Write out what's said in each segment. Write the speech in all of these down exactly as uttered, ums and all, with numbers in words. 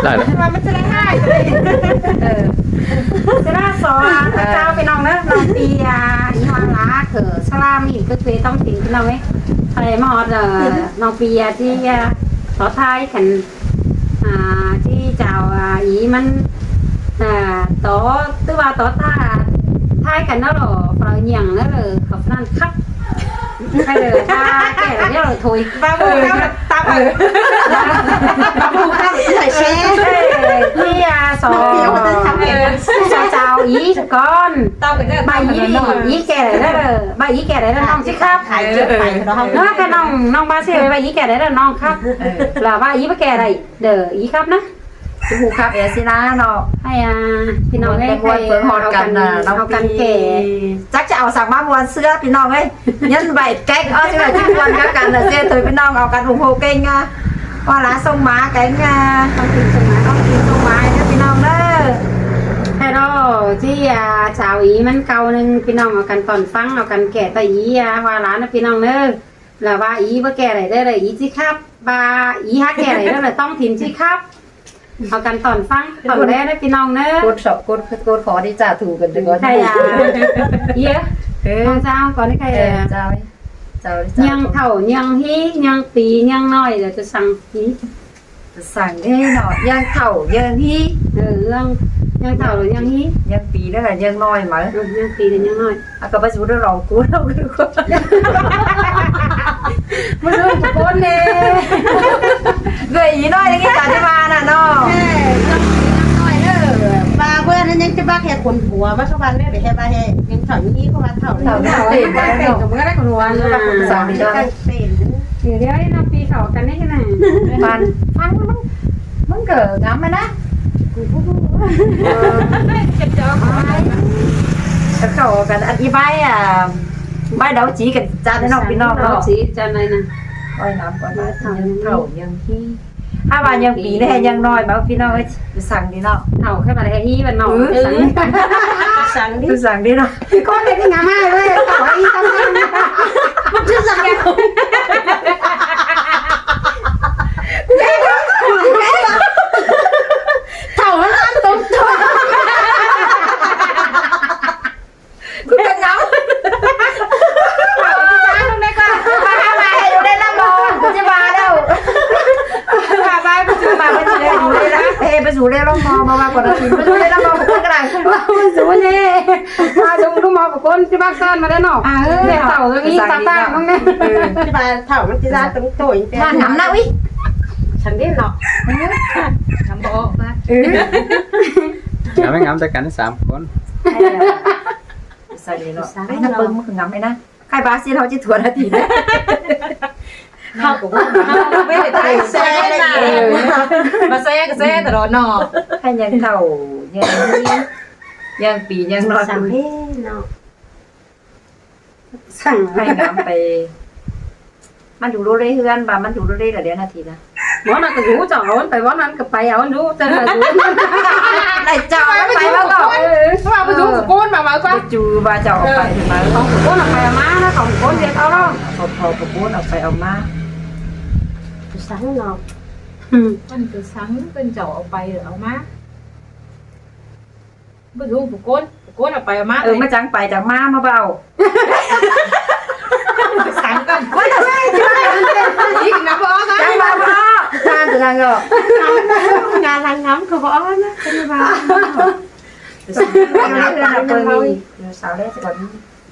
Ai, ว่ามันจะได้ห้า เออ จะได้สอง เออ เจ้าพี่น้องเนอะ น้องเปีย อีหวาหลา คือสลามี ก็คือต้องถิ่นพี่น้องเอ้ย อะไรมาฮอด เออ น้องเปียที่ เออ ต่อท้ายกัน อ่า ที่เจ้า อ่า อีมัน อ่า ต่อ ตื้อว่าต่อท้าย ท้ายกันแล้วเหรอ เปล่าเหี่ยงแล้วเหรอ ขอบนั่นครับ ใครเลย ถ้าแก่แล้วเหรอ โทย บ้า เออ ครับ ตาม เออ ตาม เออ ใส่แชร์ เออ ที่ อ่า สอง เออ สาวเจ้าอีกก่อน ตามกันเด้อ บ่าอี ตามกันเด้อ อีแก่แล้วเหรอ บ่าอีแก่แล้วน้องสิครับ ขายเยอะไปเนาะ เนาะ ก็น้อง น้องบาซิล บ่าอีแก่แล้วน้องครับ เออ หรือว่าอีบ่แก่อะไร เด้อ อีครับนะ ฮู้ครับ เอซินาเนาะ ให้ อ่า พี่น้อง ม่วน ได้ ม่วน ไป เพิ่งฮอดกันน่ะ เอากัน น้อง เอากัน ปี แก่ จักจะเอาสังมาม่วนเสื้อพี่น้องเอ้ย ยันใบแก๊ก เอาสิว่าที่ม่วนกับกันน่ะ เสื้อตัวพี่น้องเอากัน โอ้โห เก่งอ่ะ ว่าหลาส่งมากันอ่ะ ต้องกินส่งมา ต้องกินส่งมาเด้อพี่น้องเด้อ ฮัลโหล ที่ อ่า สาวอีมันเก่าหนึ่ง พี่น้องเอากันตอนฟัง เอากันแก่ตาอี อ่า ว่าหลานนะพี่น้องเด้อ แล้วว่าอีบ่แก่อะไรได้เลย อีสิครับ บ่าอีหาแก่อะไรได้เลย ต้องถิ่นสิครับ เอากันตอนฟัง ตอนแรกนะพี่น้องเนอะ กดสอบ กด กดขอที่จะถูกกันดีกว่า ใช่อ่ะ เยอะ เออ น้องเจ้าก่อนนี่ใคร เออ เอ่ย เจ้า เจ้า เจ้า ยังเฒ่า ยังฮี ยังปี ยังน้อย เดี๋ยวจะสั่งกิน สั่งได้เนาะ ยังเฒ่า ยังฮี เออ ยัง ยังเฒ่า ยังฮี ยังปีแล้วก็ยังน้อยไหม เออ ยังปีแล้วยังน้อย อ่ะ ก็ไปสู่เรื่องรองกู เราคือคน มันเรื่องของคนเนี่ย เกยอีน้อยอย่างนี้จ้ะที่มาน่ะเนาะ เออ น้อยเด้อ มาเพื่อนนั้นยังจะบักแค่คนผัวมาสักวันเนี่ย เดี๋ยวแค่มาให้ยังถามนี้เพราะว่าเฒ่าเลย เฒ่า เฒ่า เฒ่า เฒ่า เฒ่า เฒ่า เฒ่า เดี๋ยว เดี๋ยว น้องปีเฒ่ากันได้ยังไง ฟัน ฟัน มัน มันเกิดงามไหมนะ เออ จะเจอกัน จะเข้ากัน อธิบาย อ่ะ ใบเดาจีกันจ้าพี่น้อง พี่น้องเนาะ เดาจีจ้าหน่อยนะ อ้อยน้ำก่อนนะ เฒ่ายัง เฒ่ายังฮี ถ้าว่ายังปีนี่ยังน้อยมาพี่น้องเอ้ย ไปสั่งดีเนาะ เฒ่าแค่มาได้ฮีมันเนาะ เออ สั่ง สั่งดิ ไปสั่งดีเนาะ อีกคนเด็กนี่งามมากเลย เฒ่าฮีต้อง มันชื่อสั่งแก เฒ่ามันอันตรงตัว กูจะเหงา มาหามาให้อยู่ได้ละมอง กูจะมาแล้ว มาบ้านกูจะมา กูจะได้อยู่ได้ละ เอ้ย ไปสู่ได้ละมอง มาว่าก่อนนะ ไปสู่ได้ละมอง กูก็ได้ ว่ามันสูงเนี่ย มาสูงดูหมอกับคนที่บ้านซ่อนมาได้เนาะ อ่า เออ เฒ่าตรงนี้ ตาตามึงเนี่ย เออ ที่บ้านเฒ่ามันที่ร้านตรงโต๊ะอีกแต่ บ้านหนำนะ อุ๊ย ฉันได้เนาะ หนำบ่ออกปะ เออ งามไม่งามแต่กันสามคน ใส่เลยเนาะ ใส่ ไอ้น้ำเปิ้งมันคืองามไหมนะ ใครบาซิลเขาจะทวนนาทีเนี่ย เขาก็ว่า เขาไม่ได้ใส่แซ่เลย เออ มาแซ่ก็แซ่ตลอดเนาะ ให้ยังเฒ่า ยังฮี ยังปี ยังน้อย สั่งให้เนาะ สั่ง ให้งามไป มันอยู่รู้เรื่อยเฮือน บ่ามันอยู่รู้เรื่อยละเดือนนาทีนะ บ่นั้นก็อยู่เจ้าเอามันไป บ่นั้นก็ไปเอามันอยู่ เจ้าก็อยู่ ได้เจ้าเอามันไปแล้วก็ เออ เพราะว่าไปดูสกุลมาไว้ก่อน ไปจูบ่าเจ้าเอาไปมา ของสกุลเอาไปเอามานะ ของสกุลเรียกเอาเนาะ พอ พอสกุลเอาไปเอามา สั่งเนาะ อืม มันก็สั่งเป็นเจ้าเอาไปเอามา บ่รู้ผู้คน ผู้คนเอาไปเอามา เออ เลย มาจังไปจังมา มาเบา สั่งกัน ว่าจะใช่ อีกนะพ่อคะ จังมาพ่อ งานจะยังก็ งานทางน้ำคือพ่อนะ เป็นมา สาวแรกก่อน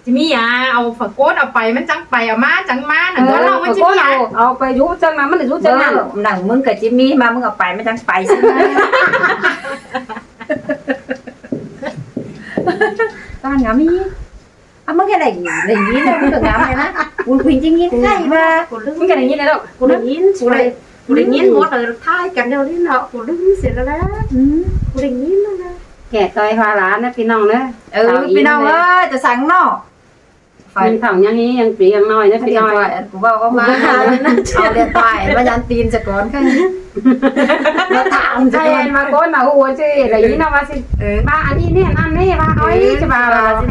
จะมีอ่ะ เอาผักโกนเอาไป มันจังไปเอามา จังมาน่ะ เออ ว่าเรามันจะมีอ่ะ เอา เอาไปอยู่จังนั้น มันอยู่จังนั้น เออ หนังมึงกับจิมมี่มา มึงเอาไป มันจังไปสิ ตอนงามอี อ่ะ มึงแค่ไหน อะไรอย่างนี้เนี่ย มึงก็งามเลยนะ กูคุยจริงๆ ใช่ปะ มึงแค่ไหนนี่เลยลูก กูได้ยิน กูได้ กูได้ยินหมดเลย ทายกันเดี๋ยวนี้เนาะ กูลืมเสียแล้วนะ อืม กูได้ยินแล้วนะ แก่ต่อยหัวหลานนะพี่น้องเนอะ เออ พี่น้องเอ้ย จะสั่งเนาะ มันเฒ่ายังฮียังปียังน้อยนะพี่น้อง กูว่าเอามา เอาเรียนไป มายันตีนซะก่อน ค่ะ มาถาม ใช่ ซะก่อน มาโกนมาหัวสิ อะไรอย่างนี้นะ ว่าสิ เออ ว่าอันนี้เนี่ย นั่นนี่ ว่าเอาอันนี้จะมา เออ ว่าสิ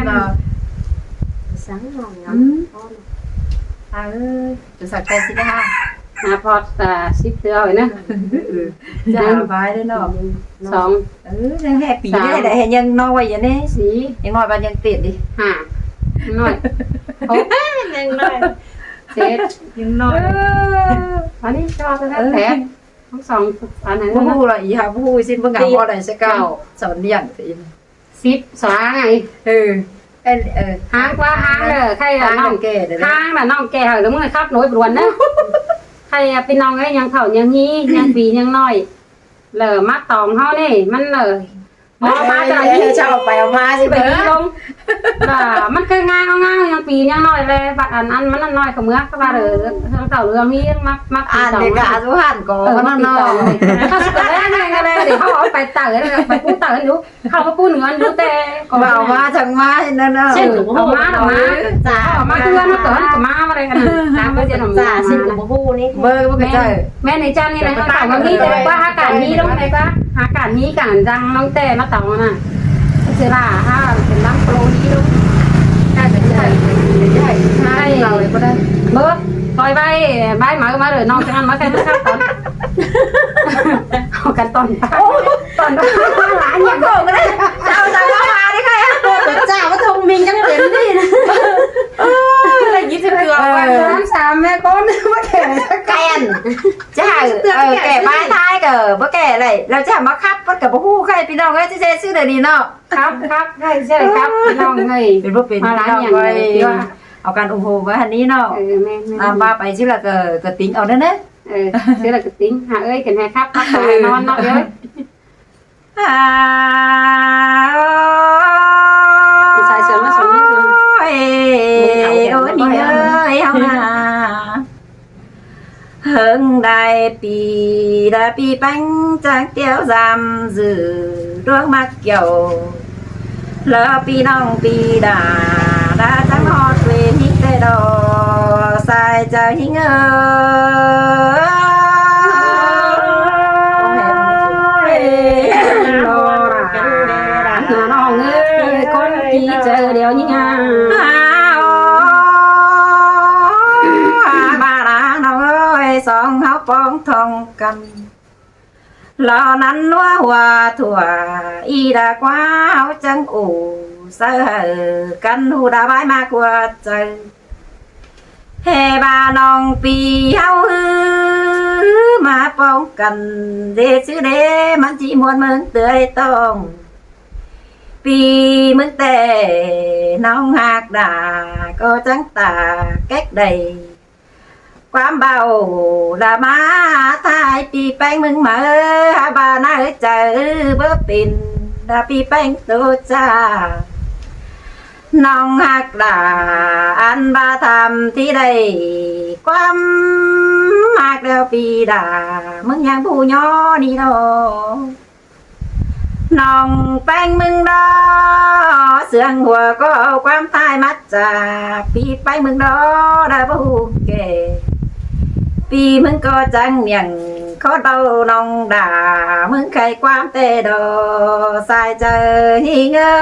สั่งหน่อยเนาะ อืม เออ จะสักใจสิได้ หาพอด อ่า สิบเทื่อไว้นะ จะหาบายได้เนาะ สอง เออ ยังแฮปปี้ สาม ได้แหละ ยังน้อยอยู่นี่ สี่ ยังน้อย บ้านยังติดดิ ห้า ยังน้อย หก ยังน้อย เจ็ด ยังน้อย เออ อันนี้ชอบแล้ว เออ แปด ทั้งสองอันนั้น บ่ฮู้ละ อีหาบ่ฮู้สิ เบิ่งเอา บ่ได้สัก เก้า สอนเลี้ยงสิ สิบ สอง ไง เออ เออ เออ ห้างกว่าห้างเลย ใครอะ ห้าง น้อง แก่เลยนะ ห้างน่ะ น้องแก่เหอะ แล้วมึงขับรถด่วนนะ ใครอะ พี่น้องเอ้ย ยังเฒ่ายังฮี ยังปียังน้อย แล้วมาตองเฮานี่ มันเลย เอามาจากนี้ เออ เจ้าไปเอามาสิ ไป เออ ลง อ่า มันเคยง่ายเอาง่าย ยังปียังน้อยเลย บัดอัน อันมันน้อยก็เมือก ก็ว่าเออ เรื่องเฒ่าเรื่องฮี มา มาปี อ่าน ตอง เด็กอะ สุพรรณก็ เออ มันน้อย มาปีตอง เขาสิไปได้ไงก็ได้ เดี๋ยวเขาเอาไปเต๋อ ไปปูเต๋ออยู่ เขาก็ปูเหนืออยู่แต่ก็ บ่เอามาทางมาให้นั่นน่ะ เส้นก็บ่ฮู้ เอามา เอามา จ้า เอามาเพื่อนมาก่อนก็มาอะไรกันน่ะ ตามเพื่อนเอามา จ้า เส้นก็บ่ฮู้นี่ เบอร์บ่กระจาย แม่ในจานนี่นะ เขาถามว่ามีแต่ว่าหาการฮีลงไหนปะ หาการฮีการดังน้องแต่มาตองน่ะ เสียละ ถ้าเป็นดังโปรฮีลง น่าจะใช่ ใช่ ใช่ เราเลยก็ได้ เบอร์ ปล่อยใบ ใบหมายมาเลย น้องจะนั่นมาแค่นั้นครับตอน เอากันตอน โอ้ ตอนหลานยังโกงเลย เจ้าจะว่ามาได้ใครอะ โกงกับเจ้าว่าทงมิงกันเต็มที่นะ เออ ได้ยินเสียงเกลือ เออ วัน สาม สาม แม่ก้น มาแข่งสัก แก่น จะหา เออ แก่บ้านท้ายก็บ่แก่เลย แล้วจะมาขับ มันก็บ่ฮู้ใคร พี่น้องเอ้ย จะเสียชื่อเดี๋ยวนี้เนาะ ครับ ครับ ใช่ ใช่ครับ พี่น้องเอ้ย เป็นบ่เป็น มาหลายอย่างเลย พี่น้องเอ้ย ที่ว่า เอาการโอ้โหไว้อันนี้เนาะ เออ แม่นๆ ตามว่าไปสิละก็ ก็ติ๊งเอาเด้อเด้อ เออ สิละก็ติ๊ง หาเอ้ย กันให้ครับ พักผ่อนนอนเนาะเอ้ย อ่า ใส่เสื้อมาสองนิดนึง โอ้ย โอ้ย นี่เอ้ย เฮานา เฮิงได้ปีละปีแป้งจางเตียวจำจื้อดวงมักเกี่ยว แล้วปีน้องปีดา ดาจังฮอดเวรฮิงแต่ดอ สายใจฮิงเอ้ย น้องเอ้ย คนที่เจอเดี๋ยวนี้งาม บาดาน้องเอ้ย สองเฮาปองทองกัน แล้วนั้นว่าหัวถั่ว อีดากว่าเฮาจังโอ เสอกันหูดาบายมากกว่าใจ เฮบาน้องปีเฮาฮือ มาปองกัน เดซื้อเด มันจีมวนเมืองเตยต้อง ปีเมืองแต่น้องหากดา ก็จังตาแก๊กใด ความเบาละมาท้ายปีแป้งมึงมาเออ หาบาหน้าเออใจเออเบอร์เป็นละปีแป้งโตจ้า น้องหักดา อันบาทำที่ได้ ความหักแล้วปีดา มึงยังผู้ย่อนี่ดอก น้องแป้งมึงดอ เสียงหัวก็เอาความตายมาจากปีไปมึงดอ ได้บ่ฮู้แก่ ปีมึงก็จังเนียง ขอเดาน้องด่า มึงใครความแต่ดอ สายใจหิงเอ้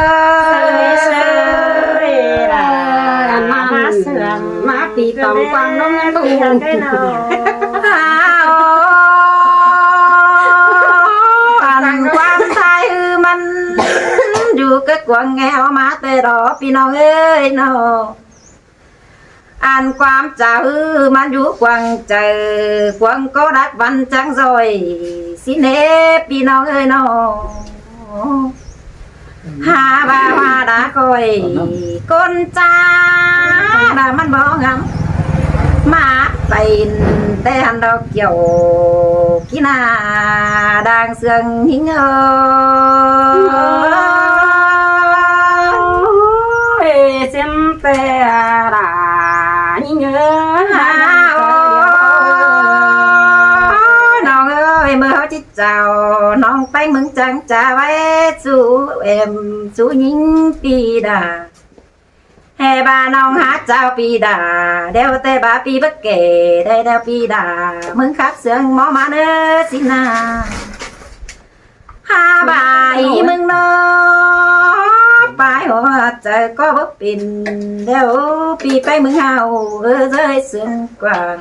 ย เอ้ย อันนั้น มาเสื่อม มาปีตองกวางน้องตู้ อ้าว อันความตายมัน อยู่กับกวางแงวมาแต่ดอ พี่น้องเอ้ยเนาะ อันความจ๋าหื้อมันอยู่กวางใจ กวางก็รักวันจังซอย สิเนพี่น้องเอ้ยน้อง หาว่าว่าดาคอย คนจ้าดามันบ่งาม มาเป็นแต่หันดอกเกี่ยว กินาด่างเสืองหิงเออ เอ้ย เสียมแต่ด่าหิงเออ น้องเอ้ย เมื่อเขาจิตเจ้า น้องแป้งมึงจังจะไว้สู้เอ็มสู้ยิงปีดา แห่บาน้องหาเจ้าปีดา เดี๋ยวแต่บาปีบักเก๋ได้แล้วปีดา มึงขับเสืองหมอมาเนอสินา หาบาอีมึงเนาะ ปายหัวใจก็บ่เป็น เดี๋ยวปีไปมึงเฮา เออเจ้ยเสืองกวาง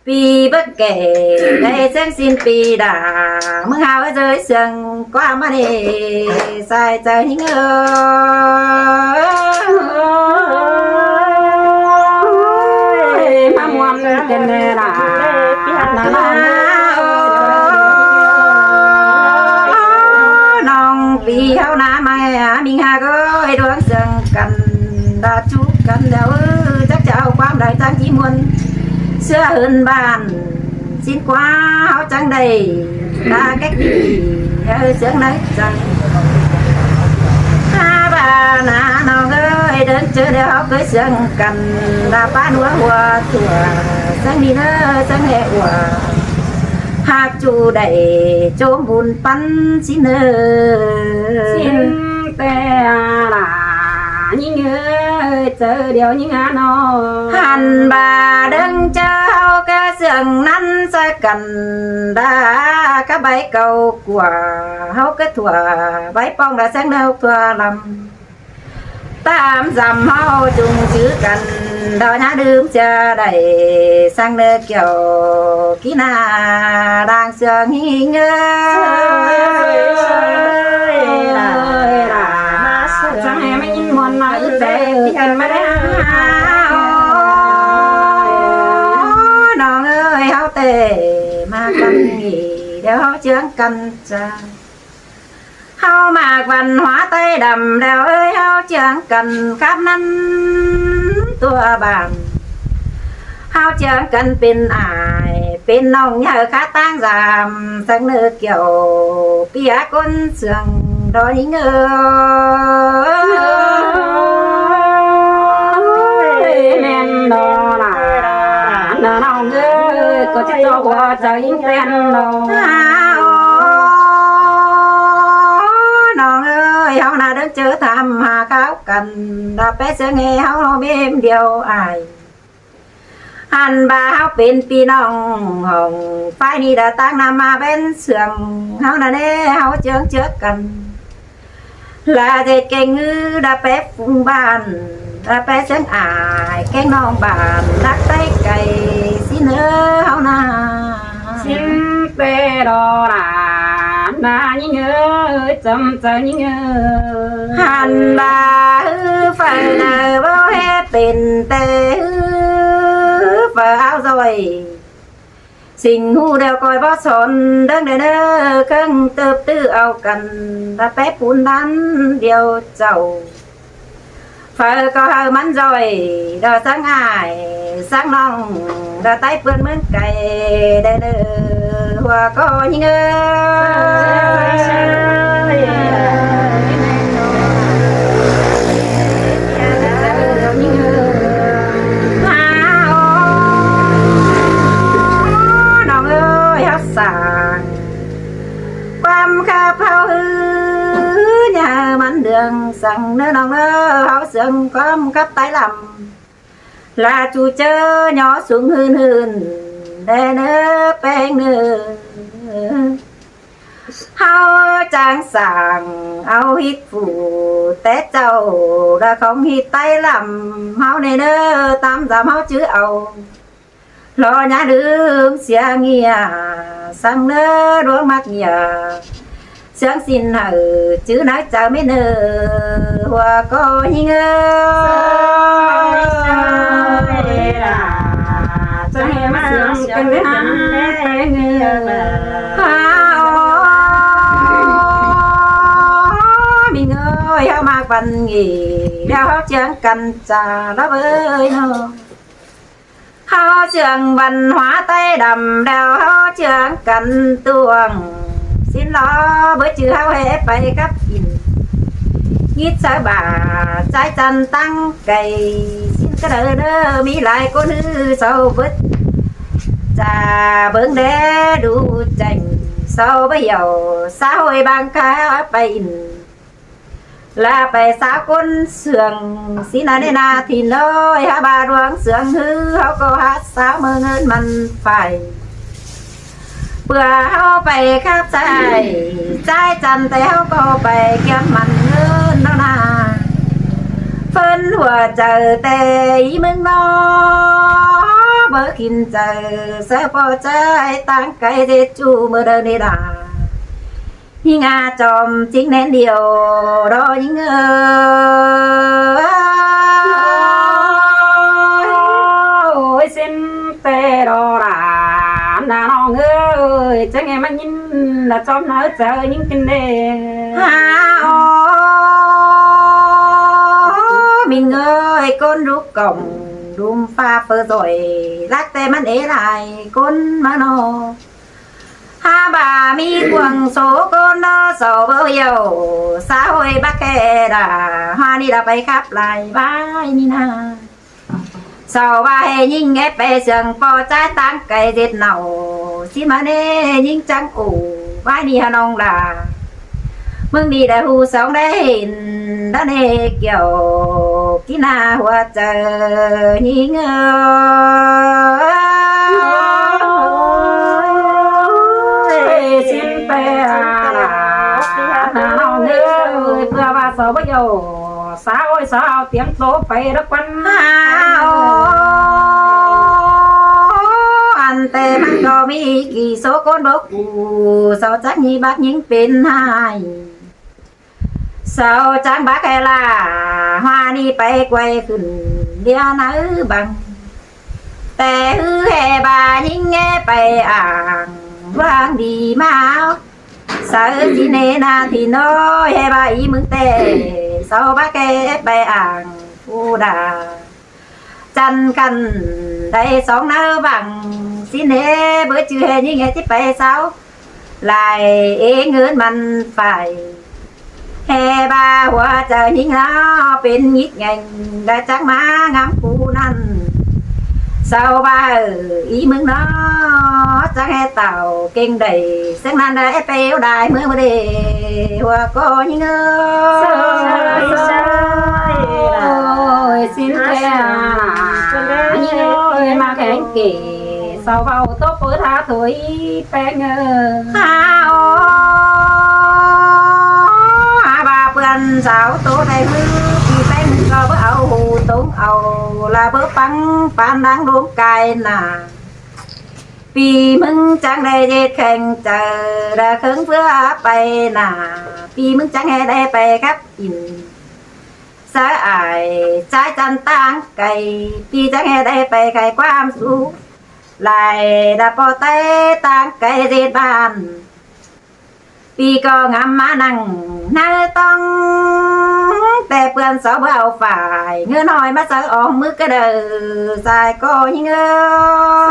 pi bớc kẻ, đảy sương sín pi đa, ꞌmứng ꞌháo ꞌdới sương ꞌquám ꞌmá ꞌnị, sai chaư ꞌnhính ơi. ꞌMá ꞌmuôn kén ꞌnị đa, đa đa. ꞌNọng pi ꞌháu ꞌná ꞌmá ꞌmí ꞌhá ꞌcọ ꞌhế ꞌluống sương căn, đa ꞌchu căn đéo ư, chắc chắn ꞌquám đảy chắng ꞌchí ꞌmuôn. ꞌSứa ꞌhướn ꞌván sín ꞌquá ꞌháu chắng đảy, đa kéc đi, ꞌhứ sương nới chaư. ꞌHá ꞌva ꞌná ꞌnọng ơi, đớng ꞌchớ đéo ꞌhứ sương căn, đa ꞌpá ꞌnúa hua tua, sương đi ꞌnớ sương ꞌhế ua. ꞌHặc ꞌchu đảy ꞌchốm bun ꞌpắn sín ơ. Sín ꞌtẹ đa ꞌnhính ơi, chaư điêu ꞌnhính ꞌnớ ꞌnọng. Hẳn ꞌva đớng ꞌchớ ꞌháu ꞌcọ sương ꞌnặn ꞌsớ căn, đa cá báy cau cua ꞌháu ꞌcọ thua, báy ꞌpong đa sương ꞌnớ thua lăm. Tam dăm ꞌháu ꞌchung chứ căn, đa ꞌnhá đưm sia đảy, sương ꞌnớ kiẻo kí ꞌna đang sương ꞌhính ơ. Sương ꞌhế ꞌmá ꞌnhính ꞌmuôn ꞌnớ ư, ꞌtẹ căn ꞌmá đé. ꞌNọng ơi, ꞌháu ꞌtẹ ꞌmá căn ꞌnị, đéo ꞌháu ꞌchương căn chaư. ꞌHáu ꞌmặc văn hóa Tây đăm đéo ơi, ꞌháu ꞌchương căn khắp ꞌnặn tua bản. ꞌHáu ꞌchương căn pên ải, pên ꞌnọng ꞌnhá khá ꞌtáng dăm, sương ꞌnớ kiẻo pi ꞌcốn sương đo ꞌnhính ơ. ꞌMen đo đa, ꞌnọng ơi, ꞌcọ ꞌchí ꞌchọ hua chaư ꞌnhính ꞌtén ꞌnọng. ꞌNọng ơi, ꞌháu ꞌná đớng ꞌchớ tham ha kháo căn, đa ꞌpé sương ꞌhế ꞌháu ꞌmêm điêu ải. Hẳn ꞌva ꞌháu pên ꞌpi ꞌnọng hỏng, ꞌphái ꞌnị đa ꞌtáng ꞌnặm ꞌmá ꞌvén sương, ꞌháu ꞌná ꞌnê ꞌháu ꞌchương ꞌchớ căn. ꞌLạ ꞌdệt kéng ư đa ꞌpé phung bản, đa ꞌpé sương ải kéng ꞌnọng bản, đắc Tây cày sín ơ ꞌháu ꞌná. Sín ꞌtẹ đo đa, ꞌná ꞌnhính ơi, chăm chaư ꞌnhính ơi. Hẳn ꞌva ꞌhứ phaư đaư báu ꞌhế pên ꞌtẹ ꞌhứ phaư áo ꞌdội. Sính ꞌhụ đéo ꞌcoi báu son, đớng đe ꞌnớ ꞌkhớng tớp ꞌtứ au căn, đa ꞌpé pun đan điêu chảu. Phaư ꞌcọ hảư ꞌmắn ꞌdội, đa sương ải, sương ꞌnọng, đa Tây ꞌpươn ꞌmướng cày, đe ꞌnớ hua ꞌcọ ꞌnhính ơ. ꞌNọng ơi, ꞌháu sảng ꞌquám khắp ꞌháu ꞌhứ, ꞌnhá ꞌmắn đường săng ꞌnớ ꞌnọng ꞌnớ, ꞌháu sương ꞌquám khắp Tây lăm. ꞌLạ ꞌchu ꞌchớ ꞌnhó sung ꞌhưn ꞌhưn, đe ꞌnớ ꞌpéng ꞌnớ. ꞌHáu chắng sảng au ꞌhịt phủ té chảu, đa khong ꞌhịt Tây lăm ꞌháu ꞌnê ꞌnớ, tam dăm ꞌháu chứ au. Lo ꞌnhá đưm sia ꞌnghia, săng ꞌnớ đuống ꞌmặc ꞌnghia. Sương sín hảư chứ nới chaư ꞌmí ꞌnớ, hua ꞌcọ ꞌnhính ơ. Sương ꞌmí ꞌnớ, sương ꞌmí ꞌnớ, sương ꞌmí ꞌnớ. Sương ꞌmí ꞌnớ, sương ꞌmí ꞌnớ. Hảư ꞌmí ꞌnớ, ꞌháu ꞌmặc văn nghỉ, ꞌháu ꞌchương căn chaư ꞌló bới ꞌnớ. ꞌHáu ꞌchương văn hóa Tây đăm đéo, ꞌháu ꞌchương căn tuông. Sín lo bới chứ ꞌháu ꞌhế pay khắp ỉn. ꞌNgít sáư bả, ꞌchái chăn ꞌtáng cày. Sín cá đaư ꞌnớ ꞌmí lai ꞌcốn ꞌhứ sau bớt. Chả bớng đé đu chẻng, sau bới hiểu, xã hội bang cá pay ỉn. ꞌLạ pay sáo ꞌcốn sương, sín ꞌnặn ꞌnê ꞌna ꞌthịn ơi, hák ba đuống sương ꞌhứ, ꞌháu ꞌcọ hák sáo ꞌmưa ꞌngớn mẳn phải. ꞌPưa ꞌháu pay khắp sai, ꞌchái chăn té ꞌháu ꞌcọ pay kiêm mẳn ꞌngớn ꞌnớ ꞌna. Phớn hua chaư té ꞌmứng ꞌnọ, báu khỉn chaư, sáư ꞌpo ꞌchái ꞌtáng cai ꞌdệt ꞌchu ꞌmự đaư ꞌnị đa. ꞌNhính a chom chính nén điêu đó ꞌnhính ơi. Ôi, xin tê đó đa, đa ꞌnọng ơi, chắng nghe ꞌmắn ꞌnhính đa chom náo chaư ꞌnhính kinh đê. Ha, ô, ꞌmí ơi, ꞌcốn rú cỏng, đùm pha phơ doi, lắc tê ꞌmắn ế lai, ꞌcốn ꞌmá ꞌnọ. Ha, ꞌva ꞌmí cuông số ꞌcốn ꞌnọ, sau báu dầu, xã hội bắc khe đa, ha ꞌnị đa pay khắp lai, ꞌvái ꞌnị na. Sau ꞌva ꞌhế ꞌnhính ép pay sương ꞌpo ꞌchái ꞌtáng cai ꞌdệt nảu, ꞌsịn ꞌmá ꞌnê ꞌnhính chắng ủ, ꞌvái ꞌnị ha ꞌnọng đa. ꞌMướng đi đa hu song đảy hên, đa ꞌnê kiẻo, kí na hua chaư ꞌnhính ơi. Ôi, xin tê đa, đa ꞌnọng ơi, ꞌpưa ꞌva sau báu dầu, xã hội sau tiêm tô pay đa ꞌquăn. Ha, ô, ăn tê ꞌmắn ꞌcọ ꞌmí kỉ số ꞌcốn bốc ủ, sau chắng ꞌnị bắc ꞌnhính pên ꞌhại. Sau chắng bắc ꞌhế la, hua ꞌnị pay quay khửn ꞌlia náo băng. Tê ꞌhứ ꞌhế ꞌva ꞌnhính ꞌhế pay ảng, ꞌluống đi ꞌmá áo. Sáư ꞌsịn ꞌnê na ꞌthi ꞌnọi ꞌhế ꞌva ꞌí ꞌmứng tê, sau bắc ꞌhế pay ảng, ꞌpưa đa. Chăn khăn đảy song náo băng, ꞌsịn ꞌnê báu chứ ꞌhế ꞌnhính ꞌhế ꞌchí pay sau. Lai ế ꞌngớn ꞌmắn phải. ꞌHế ꞌva hua chaư ꞌnhính ꞌnọ pên ꞌnghít ngeng, đa chắng ꞌmá ngắm cu ꞌnặn. Sau ꞌva ꞌí ꞌmứng ꞌnọ, chắng ꞌhế tảo kêng đảy, sương ꞌnặn đa ꞌhế pay ꞌéo đai ꞌmướng ꞌmự đê, hua ꞌcọ ꞌnhính ơi. Ôi, xin tê đa, ꞌnhính ơi, ꞌmá khéng kể, sau báu tô pơ tha thôi. Peng ơi. Ha, ô, ha, ꞌva ꞌpưa sau tô đảy ꞌhứ, ꞌpi Peng ꞌmứng ꞌcọ báu au ꞌhụ tống au, la báu păng pán ꞌnáng ꞌluống cai na. ꞌPi ꞌmứng chắng đảy ꞌdệt kheng chaư, đa khớng ꞌpưa pay na. ꞌPi ꞌmứng chắng ꞌhế đảy pay khắp ỉn. Sáư ải, ꞌchái chăn ꞌtáng cai, ꞌpi chắng ꞌhế đảy pay khai ꞌquám sú. Lai đa ꞌpo ꞌTáy ꞌtáng cai ꞌdệt ban. ꞌPi ꞌcọ ngắm ꞌmá ꞌnăng ꞌnớ ꞌtóng, tê ꞌpưa sau báu au phải, ꞌngớn ꞌnọi ꞌmá sáư ong ꞌmứ cá đaư, sai ꞌcọ ꞌnhính ơi.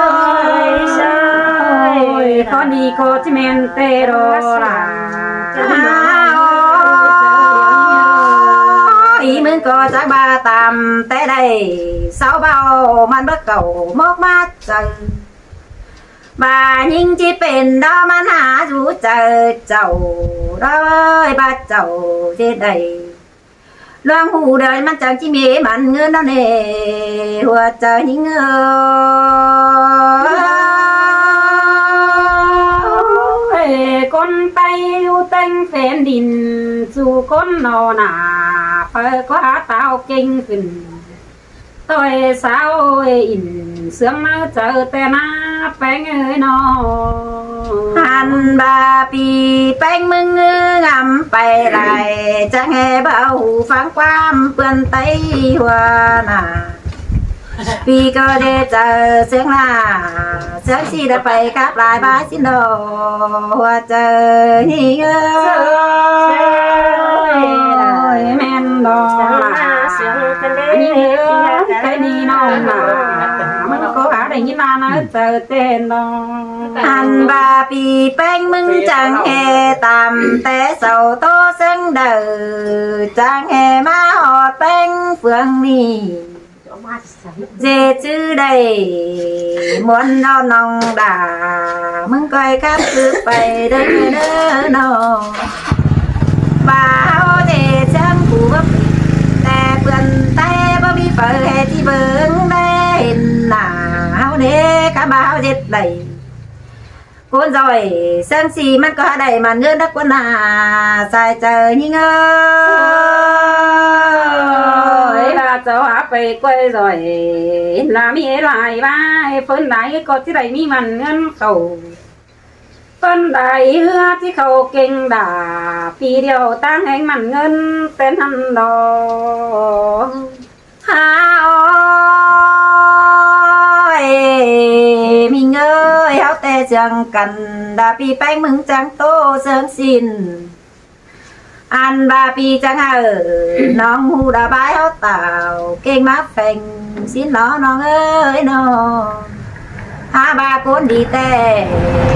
Sai, sai. Ôi, ꞌcọ đi ꞌcọ ꞌchí ꞌmen tê đó đa. Ha, ô, ꞌí ꞌmứng ꞌcọ chắng ꞌva tam tê đảy, sau báu ꞌmắn báu cảu mốc ꞌmá chaư. ꞌVa ꞌnhính ꞌchí pên đó ꞌmắn ha dú chaư chảu, đói ꞌva chảu ꞌdệt đảy. ꞌLuống ꞌhụ đaư ꞌmắn chắng ꞌchí ꞌmí ꞌmắn ꞌngớn ꞌnọ ꞌnê, hua chaư ꞌnhính ơi. ꞌCốn ꞌTáy ꞌlú ꞌtếng phén đin, ꞌchu ꞌcốn ꞌnọ nả, phaư ꞌcọ hák táo kêng khửn. Tôi sao ơi ỉn sướng máư chaư tê ná Peng ơi ꞌnọ. Hăn ꞌva ꞌpi Peng ꞌmứng ư ngắm pay lai, chắng ꞌhế báu au ꞌhụ păng ꞌquám ꞌpưa ꞌTáy hua nả. ꞌPi ꞌcọ ꞌdệt chaư sướng la, sướng ꞌsị đa pay khắp lai ꞌva ꞌsịn đó, hua chaư ꞌnhính ơi. Ôi, ꞌmen đó đa. ꞌNhính ơi, cái đi ꞌnọ nả. ꞌMứng ꞌcọ hák đảy ꞌnhính ꞌnán ná chaư tê ꞌnọ. Hăn ꞌva ꞌpi Peng ꞌmứng chắng ꞌhế tam tê sau tô sướng đaư, chắng ꞌhế ꞌmá ꞌhọt Peng phướng ꞌnị. ꞌDệt ꞌchư đảy ꞌmuôn ꞌnọ ꞌnọng đa, ꞌmứng ꞌcoi khắp cứ pay đaư đaư ꞌnọ. ꞌVa ꞌháu ꞌdệt sướng phủ báu pên, tê ꞌpưa ꞌTáy báu ꞌmí phaư ꞌhế ꞌchí bớng đảy hên nả ꞌháu ꞌnê, khắm ꞌva ꞌháu ꞌdệt đảy. ꞌCốn ꞌdệt sướng ꞌsị ꞌmắn ꞌcọ hák đảy ꞌmắn ꞌngớn đắc ꞌquá nả, sai chaư ꞌnhính ơi. Ôi, ꞌva sau hák Quay quay rồi, là mi lai ba, phớn đáy có chứ đáy mi mặn ngân khẩu. Phớn đáy hứa chứ khẩu kinh đà, pi điêu tăng hẹn mặn ngân tên hăn đó. Ha ơi, mi ngơi háo tê chăng cắn, đà pi bánh mừng chăng tô sớm xin. Ăn ba pi chăng hở, nong hu đà bái háo tảo, kinh mắc phèng xin nó nong ơi nong. Ha ba cốn đi tê,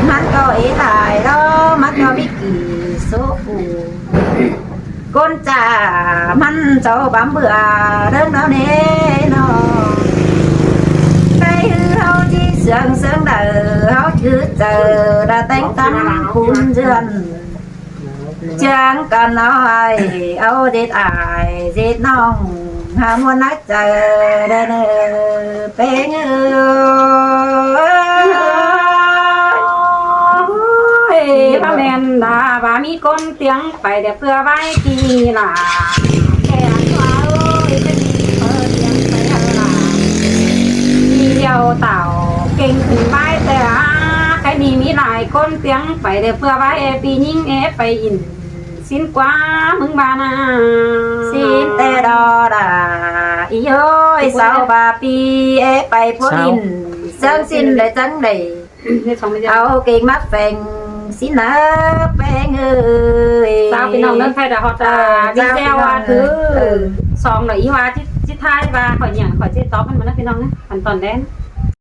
mắn có ế tài đó, mắn có bí kỷ số phủ. Cốn chả mắn cháu bám bựa, đơn đó nế nong. Cái hư háo chi sướng sướng đờ, háo chứ chờ, đà tánh tâm cún dượn. Chăng cần nói, âu dệt ai, dệt nong, ha muôn nát trời, đơ nơ, pê ngư. Ôi, ba men đà, ba mi con tiếng, phải đẹp thưa vai kỳ lạ. Kẻ ăn hoa ơi, cái gì thơ tiếng phải thơ là. Đi đeo tảo, kinh khủng vai tè, cái đi mi lại con tiếng, phải đẹp thưa vai, ê, pi nhing, ê, phải in. Xin quá mừng ba na. Xin tê đo đà, ý ơi, sao ba pi, ê, phải pua in. Chăng xin để chăng đẩy. Áo kinh mắc phèng, xin nơ phèng ơi. Chào phi nòng nâng thay đã họt, à, video à thứ. Song là ý hoa chít, chít thai và khỏi nhảy, khỏi chít tó phân mà nâng phi nòng nâng. Ăn toàn đen.